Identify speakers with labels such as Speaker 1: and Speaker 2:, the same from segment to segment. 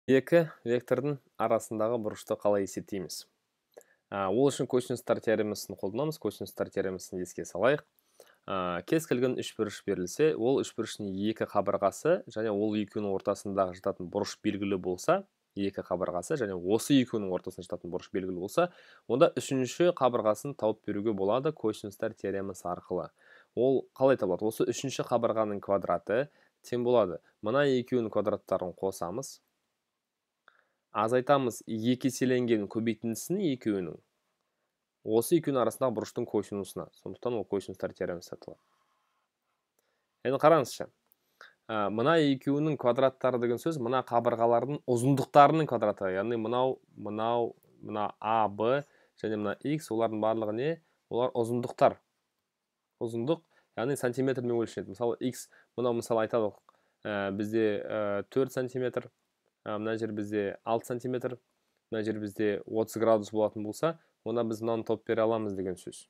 Speaker 1: Екі вектордың арасындағы бұрышты қалай есептейміз? Ол үшін косинустар теоремасын қолданамыз. Косинустар теоремасын еске салайық. Кез келген үшбұрыш берілсе, ол үшбұрыштың екі қабырғасы және ол екеуінің ортасындағы жататын бұрыш белгілі болса, екі қабырғасы және осы екеуінің ортасында жататын бұрыш белгілі болса, онда үшінші қабырғасын тауып беруге болады косинустар теоремасы арқылы. Ол қалай табылады? Осы үшінші қабырғаның квадраты тең болады. Мына екеуінің квадраттарын қосамыз. Азайтамыз екі еселенген көбейтіндісін екеуінің. Осы екеуінің арасындағы бұрыштың косинусына. Сондықтан ол косинустар теоремасы аталады. Енді қараңызшы. Мына екеуінің квадраттары деген сөз мына қабырғалардың ұзындықтарының квадраты. Яғни мынау, мынау, мына А, Б және мына X, олардың барлығы не? Олар ұзындықтар. Ұзындық, яғни сантиметрмен өлшенеді. Мысалы, X, мынау мысалы айталық, бізде 4 сантиметр, мына жер бізде 6 сантиметр, мына жер бізде 30 градус болатын болса, онда біз мынаны тауып бере аламыз деген сөз.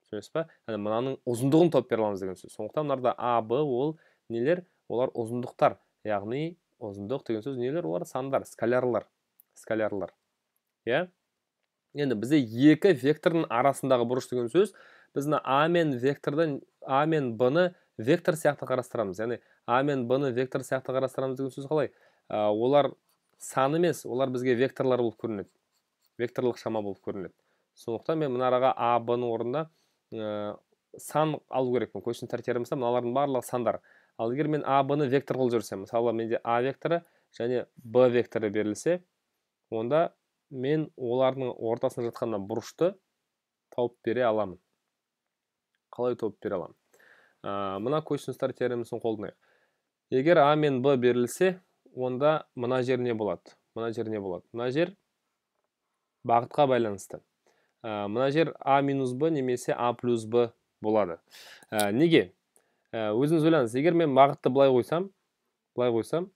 Speaker 1: Түсінесіз ба? Яғни мынаның ұзындығын тауып бере аламыз деген сөз. Сондықтан мынарда А, Б ол нелер? Олар ұзындықтар. Яғни ұзындық деген сөз нелер? Олар сандар, скалярлар. Скалярлар. Иә? Енді бізде екі вектордың арасындағы бұрыш деген сөз, біз мына А мен вектордан, А мен Б-ны вектор сияқты қарастырамыз. Яғни А мен Б-ны вектор сияқты қарастырамыз деген сөз қалай? Олар сан емес, олар бізге векторлар болып көрінеді. Векторлық шама болып көрінеді. Сондықтан мен мына араға А, Б-ның орнына сан алу керекпін. Косинустар теоремасында мыналардың барлығы сандар. Ал егер мен А, Б-ны вектор қылып жіберсем, мысалы менде А векторы және Б векторы берілсе, онда мен олардың ортасында жатқан бұрышты тауып бере аламын. Қалай тауып бере аламын? Мына косинустар теоремасын қолданайық. Егер А мен Б берілсе, онда мына жер не болады? Мына жер не болады? Мына жер бағытқа байланысты. Мына жер А минус Б немесе А плюс Б болады. Неге? Өзіңіз ойлаңыз, егер мен бағытты былай қойсам, былай қойсам,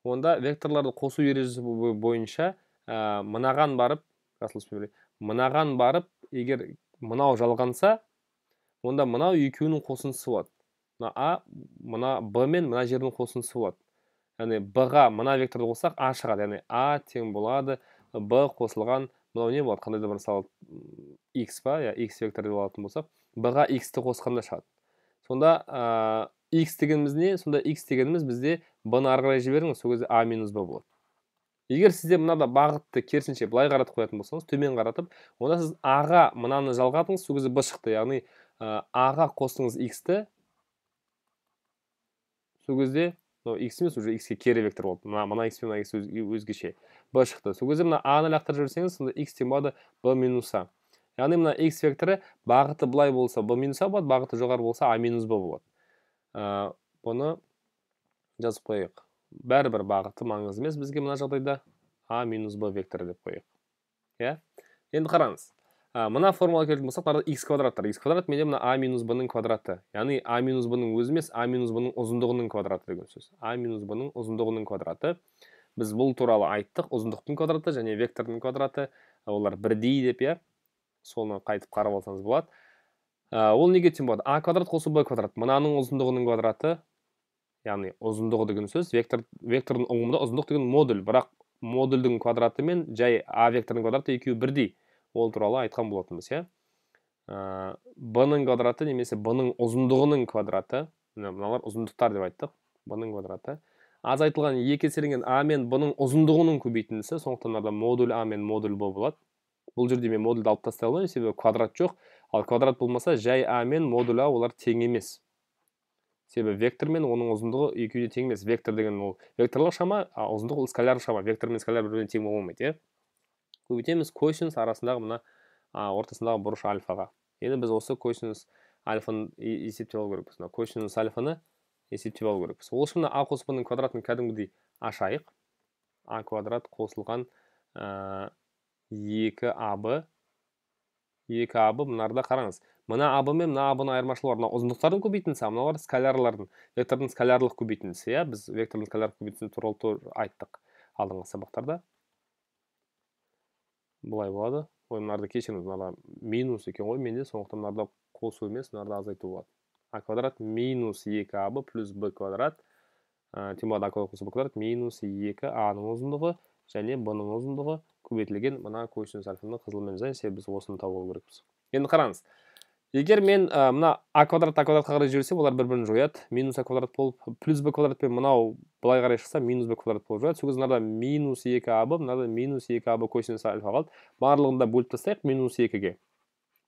Speaker 1: онда векторларды қосу ережесі бойынша, мынаған барып, жасыл түспен белгілейік, мынаған барып, егер мынау жалғанса, онда мынау екеуінің қосындысы болады. Мына А, мына Б мен мына жердің қосындысы болады. Яғни Б-ға мына векторды қоссақ, А шығады. Яғни А тең болады, Б қосылған, мынау не болады? Қандай да бір мысалы X па, я X вектор деп алатын болсақ, Б-ға X-ті қосқанда шығады. Сонда, X дегеніміз не? Сонда X дегеніміз бізде Б-ны ары қарай жіберіңіз, сол кезде А минус Б болады. Егер сізде мынада бағытты керісінше былай қаратып қоятын болсаңыз, төмен қаратып, онда сіз А-ға мынаны жалғадыңыз, сол кезде Б шықты. Яғни, А-ға қостыңыз X-ті, сол кезде мынау X емес, уже X-ке кері вектор болды. Мына X пен мына X өзгеше. Б шықты. Сол кезде мына А-ны лақтырып жіберсеңіз, сонда X тең болады Б минус А. Яғни мына X векторы бағыты былай болса Б минус А болады, бағыты жоғары болса А минус Б болады. Бұны жазып қояйық. Бәрібір бағыты маңызды емес бізге мына жағдайда А минус Б векторы деп қояйық. Иә? Енді қараңыз. Мына формулаға келетін болсақ, мынада X квадрат бар. X квадрат менде мына А минус Б-ның квадраты. Яғни А минус Б-ның өзі емес, А минус Б-ның ұзындығының квадраты деген сөз. А минус Б-ның ұзындығының квадраты. Біз бұл туралы айттық. Ұзындықтың квадраты және вектордың квадраты, олар бірдей деп, иә? Соны қайтып қарап алсаңыз болады. Ол неге тең болады? А квадрат қосу Б квадрат. Мынаның ұзындығының квадраты, яғни ұзындығы деген сөз, вектордың ұғымында ұзындық деген модуль, бірақ модульдің квадраты мен жай А векторының квадраты екеуі бірдей. Ол туралы айтқан болатынбыз, иә? Б-ның квадраты немесе Б-ның ұзындығының квадраты, мыналар ұзындықтар деп айттық, Б-ның квадраты. Азайтылған екі еселенген А мен Б-ның ұзындығының көбейтіндісі, сондықтан мынада модуль А мен модуль Б болады. Бұл жерде мен модульді алып тастай алмаймын, себебі квадрат жоқ. Ал квадрат болмаса, жай А мен модуль А олар тең емес. Себебі вектор мен оның ұзындығы екеуі де тең емес. Вектор деген ол векторлық шама, а ұзындық ол скалярлық шама. Вектор мен скаляр бір-біріне тең бола алмайды, иә? Көбейтеміз косинус арасындағы мына, ортасындағы бұрыш альфаға. Енді біз осы косинус альфаны есептеп алу керекпіз. Мына косинус альфаны есептеп алу керекпіз. Ол үшін мына А қосу Б-ның квадратын кәдімгідей ашайық. А квадрат қосылған, екі А Б, екі А Б, мынарда қараңыз. Мына А Б мен мына А Б-ның айырмашылығы бар. Мына ұзындықтардың көбейтіндісі, мыналар скалярлардың, вектордың скалярлық көбейтіндісі, иә? Біз вектордың скалярлық көбейтіндісі туралы айттық алдыңғы сабақтарда. Былай болады. Ой, мынарды кешіріңіз, мынарда минус екен ғой менде, сондықтан мынарда қосу емес, мынарда азайту болады. А квадрат минус екі А Б плюс Б квадрат, Тең болады а квадрат қосу б квадрат минус 2 а-ның ұзындығы және б-ның ұзындығы көбейтілген мына косинус альфаны қызылмен жазайын, себебі біз осыны тауып алу керекпіз. Енді қараңыз, егер мен мына а квадрат а квадратқа қарай жіберсем, олар бір-бірін жояды. Минус а квадрат болып, плюс б квадратпен мынау былай қарай шықса, минус б квадрат болып жояды. Сол кезде мынада минус 2 аб, мынада минус 2 аб косинус альфа қалды. Барлығын да бөліп тастайық минус 2-ге.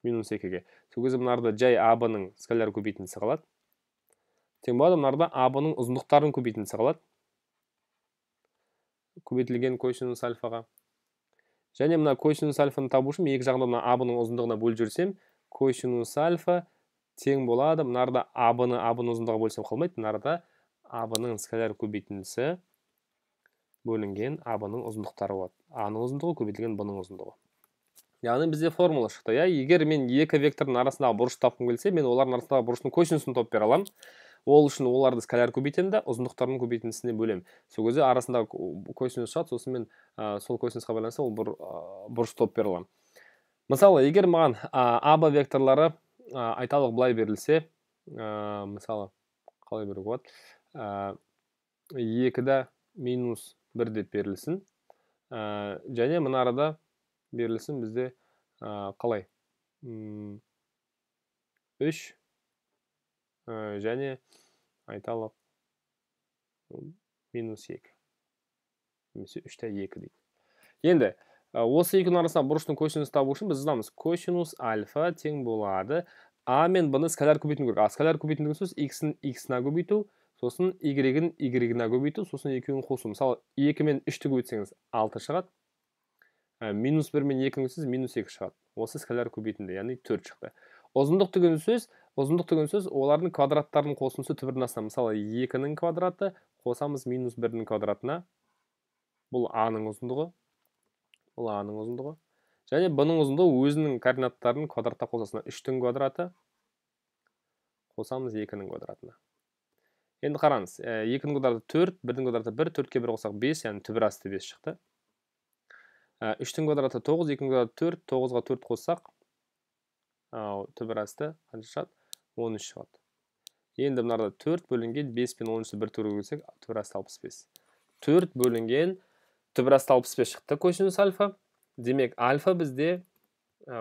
Speaker 1: Минус 2-ге. Сол кезде мынарда жай аб-ның скаляр көбейтіндісі қалады. Тең болады мынарда аб-ның ұзындықтарын көбейтіндісі қалады. Көбейтілген косинус альфаға. Және мына косинус альфаны табу үшін екі жағында мына аб-ның ұзындығына бөліп жіберсем, косинус альфа тең болады. Мынарда аб-ны аб-ның ұзындығына бөлсем қалмайды. Мынарда аб-ның скаляр көбейтіндісі бөлінген аб-ның ұзындықтары болады. А-ның ұзындығы көбейтілген б-ның ұзындығы. Яғни бізде формула шықты. Иә? Егер мен екі вектордың арасындағы бұрышты тапқым келсе, мен олардың арасындағы бұрыштың косинусын тауып бере аламын. Ол үшін оларды скаляр көбейтемін да, ұзындықтарының көбейтіндісіне бөлемін. Сол кезде арасындағы косинус шығады, сосын мен сол косинусқа байланысты ол бұрыш тауып бере аламын. Мысалы, егер маған АБ векторлары айталық былай берілсе, мысалы, қалай беруге болады? 2-да минус 1 деп берілсін. Және мына арада берілсін бізде қалай? 3 және айталық минус 2. Немесе 3-те 2 дейді. Енді осы екінің арасында бұрыштың косинусын табу үшін біз жазамыз. Косинус альфа тең болады. А мен б-ны скаляр көбейту керек. А скаляр көбейту деген сөз x-ін x-на көбейту, сосын y-ін y-на көбейту, сосын екеуін қосу. Мысалы, 2 мен 3-ті көбейтсеңіз 6 шығады. Минус 1 мен 2-ні көбейтсеңіз минус 2 шығады. Осы скаляр көбейтінді, яғни 4 шықты. Ұзындық деген сөз, олардың квадраттарының қосындысы түбірдің астына. Мысалы, 2-нің квадраты қосамыз минус 1-нің квадратына. Бұл А-ның ұзындығы. Бұл А-ның ұзындығы. Және Б-ның ұзындығы өзінің координаттарын квадратта қосасына. 3-тің квадраты қосамыз 2-нің квадратына. Енді қараңыз, 2-нің квадраты 4, 1-дің квадраты 1, 4-ке 1 қосақ 5, яғни түбір асты 5 шықты. 3-тің квадраты 9, 2-нің квадраты 4, 9-ға 4 қоссақ, түбір асты қанша шығады? 13 шығады. Енді мынарда 4 бөлінген 5 пен 13-ті бір түбірге бөлсек, түбір асты 65. 4 бөлінген түбір асты 65 шықты косинус альфа. Демек, альфа бізде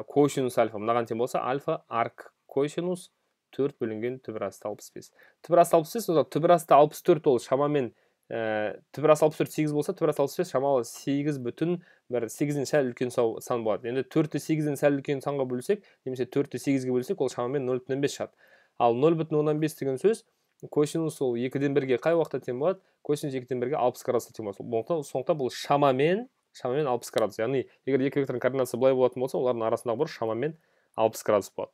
Speaker 1: косинус альфа. Мынаған тең болса, альфа арк косинус 4 бөлінген түбір асты 65. Түбір асты 65, сонда түбір асты 64 ол шамамен түбір асты 64 8 болса, түбір асты 65 шамалы 8 бүтін бір 8-ден сәл үлкен сан болады. Енді 4-ті 8-ден сәл үлкен санға бөлсек, немесе 4-ті 8-ге бөлсек, ол шамамен 0,5 шығады. Ал 0,5 деген сөз, косинус ол 2-ден 1-ге қай уақытта тең болады? Косинус 2-ден 1-ге 60 градусқа тең болады. Сондықтан бұл шамамен 60 градус. Яғни, егер екі вектордың координатасы былай болатын болса, олардың арасындағы бұрыш шамамен 60 градус болады.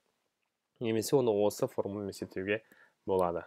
Speaker 1: Немесе оны осы формуламен есептеуге болады.